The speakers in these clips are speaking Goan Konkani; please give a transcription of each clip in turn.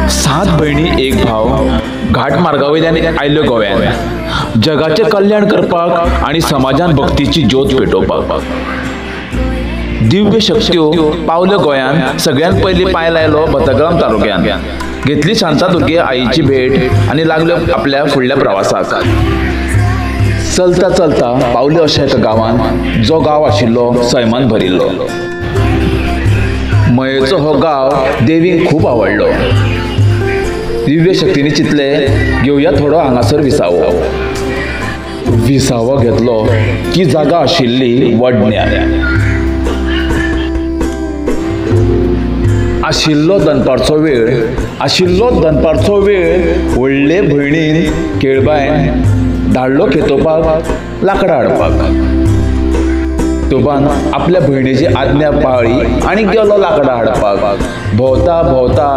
सात भयणी एक भाव घाट मार्गावयल्यान आयल्यो गोव्यान जगाचें कल्याण करपाक आनी समाजान भक्तीची ज्योत पेटोवपाक। दिव्य शक्त्यो पावल्यो गोंयान। सगळ्यात पयलीं पांय लायलो भतग्राम तालुक्यान, घेतली शांतादुर्गे आईची भेट आनी लागल्यो आपल्या फुडल्या प्रवासाक। चलता चलता पावल्यो अशा एका गांवान जो गांव आशिल्लो सैमान भरिल्लो। मयेचो हो गांव देवीक खूब आवडलो। दिव्य शक्तीने चिंतले घेवया थोडो हांगासर विसावो। विसावो घेतलो की जागा आशिल्ली वडण्या। आशिल्लो दनपारचो वेळ, आशिल्लो दनपारचो वेळ व्हडले भयणीन केळबायन धाडलो खेतोपाक लाकडां हाडपाक। तोबान आपल्या भयणीची आज्ञा पाळ्ळी आनी गेलो लाकडां हाडपाक। भोंवता भोंवता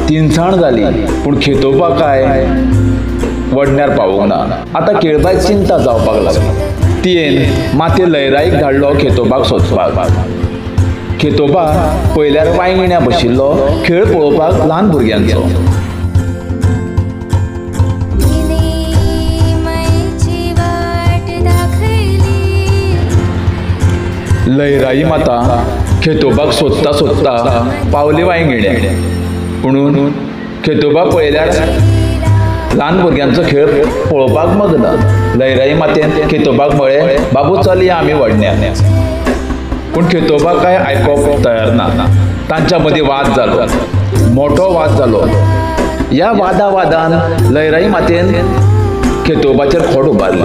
तिनसाण जाली पूण खेतोबा काय वडण्यार पावूंक ना। आतां केळबायक चिंता जावपाक लागली। तियेन माते लयराईक धाडलो खेतोबाक सोदपाक। खेतोबा पळयल्यार वायंगिण्या बशिल्लो खेळ पळोवपाक ल्हान भुरग्यांचो। लयराई माता खेतोबाक सोदता सोदता पावली वायंगिण्या। पुणून खेतोबा पळयल्यार ल्हान भुरग्यांचो खेळ पळोवपाक मग्न। लयराई मातेन खेतोबाक म्हळें, बाबू चलया आमी वडण्या। पूण खेतोबा काय आयकोवपाक तयार ना। तांच्या मदीं वाद जालो, मोठो वाद जालो। ह्या वादा वादान लयराई मातेन खेतोबाचेर खोड उबारली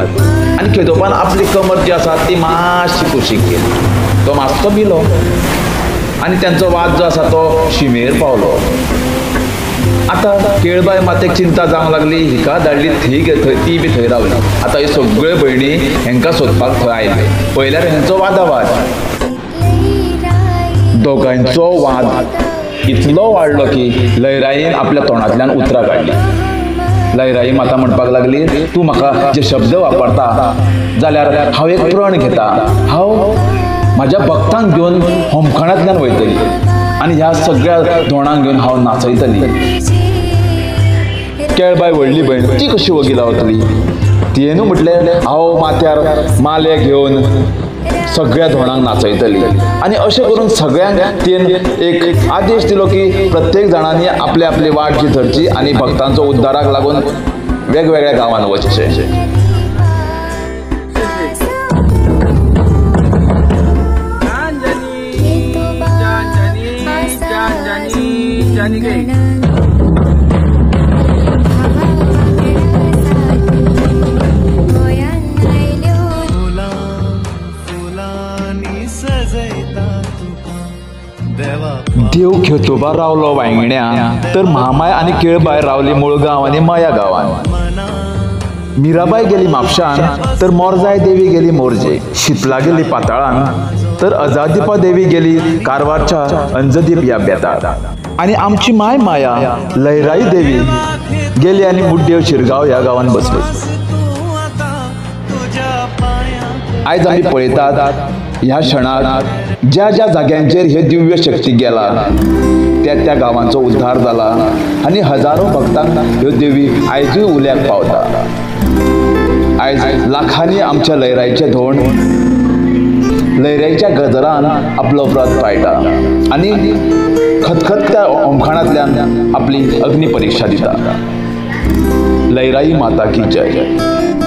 आनी खेतोबान आपली कमर जी आसा ती मातशी कुशीक केली। तो मातसो भिलो आनी तांचो वाद जो आसा तो शिमेर पावलो। आतां केळबाय मातेक चिंता जावंक लागली। हिका धाडली थंय थंय ती बी थंय रावली। आतां ह्यो सगळ्यो भयणी हेंकां सोदपाक थंय आयले। पळयल्यार हेंचो वादावाद, दोगांयचो वाद इतलो वाडलो की लयराईन आपल्या तोंडांतल्यान उतरां काडली। लयराई माता म्हणपाक लागली, तूं म्हाका जे शब्द वापरता जाल्यार हांव एक प्रण घेता, हांव म्हाज्या भक्तांक घेवन होमखणांतल्यान वयतली आनी ह्या सगळ्या धोणांक घेवन हांव नाचयतली। केळबाय व्हडली भयण ती कशी वगी रावतली? तियेनू म्हटलें, हांव माथ्यार माले घेवन सगळ्या धोणांक नाचयतली। आनी अशें करून सगळ्यांक तियेन एक आदेश दिलो की प्रत्येक जाणांनी आपली आपली वाट जी धरची आनी भक्तांचो उद्धाराक लागून वेगवेगळ्या गांवांत वचचें। देव खेतोबा रावलो वायंगिण्या तर म्हामाय आनी केळबाय रावली मुळगांव आनी माया गांवान। मिराबाय गेली म्हापशान तर मोरजाय देवी गेली मोरजे। शितला गेली पाताळान तर अजादीपा देवी गेली कारवारच्या अंजदीप ह्या बेतार। आनी आमची माय माया लयराई देवी गेली आनी मुड्डेव शिरगांव ह्या गांवान बसली। आयज आमी पळयतात ह्या क्षणाक ज्या ज्या जाग्यांचेर हे दिव्य शक्ती गेला त्या त्या गांवांचो उद्धार जाला आनी हजारो भक्तांक ह्यो देवी आयजूय उल्याक पावता। आयज लाखांनी आमच्या लयराईचे धोंड लयराईच्या गजरान आपलो व्रत पाळटा आनी खतखत्या होमखणांतल्यान आपली अग्नी परिक्षा दिता। लयराई माता की जय।